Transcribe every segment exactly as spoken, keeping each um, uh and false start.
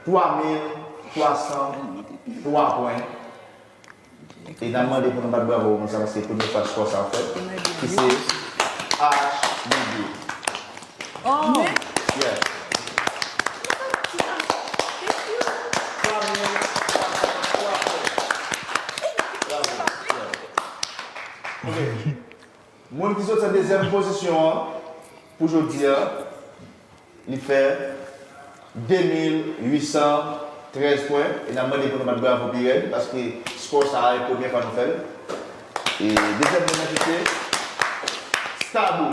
twa mil twa san twa pwen. E n ap mande pou nou bat bravo pou moun sa, paske premye fwa skò sa ap fèt, ki se H B B. Oh! Yeah. Twa mil twa san twa pwen. Bravo. Yeah. Ok. Moun ki soti an dezyèm pozisyon an, pou jodi a, li fè de mil uit san trèz pwen. E n ap mande pou nou bat bravo pi rèd, paske skò sa a, e premye fwa nou fè l. E dezyèm moun nan ki se Stabou.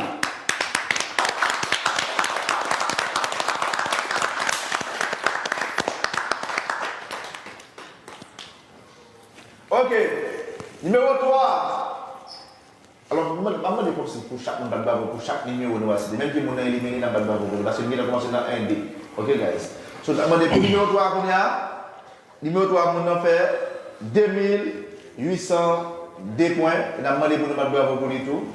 Ok. Nimewo twa. Alò, m ap mande kòmsi pou chak moun bat bravo pou chak nimewo nou va site. Menm ke moun nan elimine, n ap bat bravo pou li. Paske nou gentan kòmanse nan en de. Ok, guys? So, n ap mande pou nimewo twa a kounye a. Nimewo twa, moun nan fè de mil uit san de pwen. E n ap mande pou nou bat bravo pou li tou.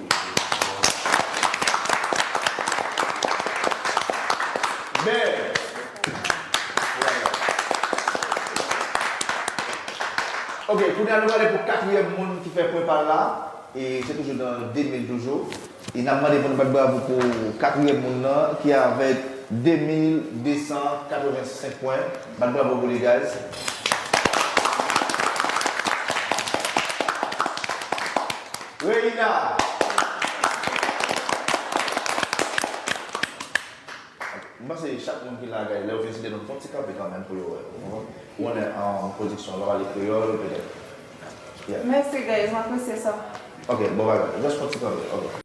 Ben. Ok, kounye a nou prale pou katriyèm moun ki fè pwen pa l la. E se toujou nan de mil toujou. E n ap mande pou nou bat bravo pou katriyèm moun nan ki avèk de mil de san katrevensenk pwen. Bat bravo pou li, guys. Reina. M panse chak moun ki la, guys, lè yo fin site non, fè yon ti kanpe kanmenm pou yo wè. Ou konprann? Ou konnen, um, pwodiksyon, lè w pale kreyòl, petèt. Yeah. Mèsi, guys, m apresye sa. Ok, bon bagay. Just fè yon ti kanpe. Ok.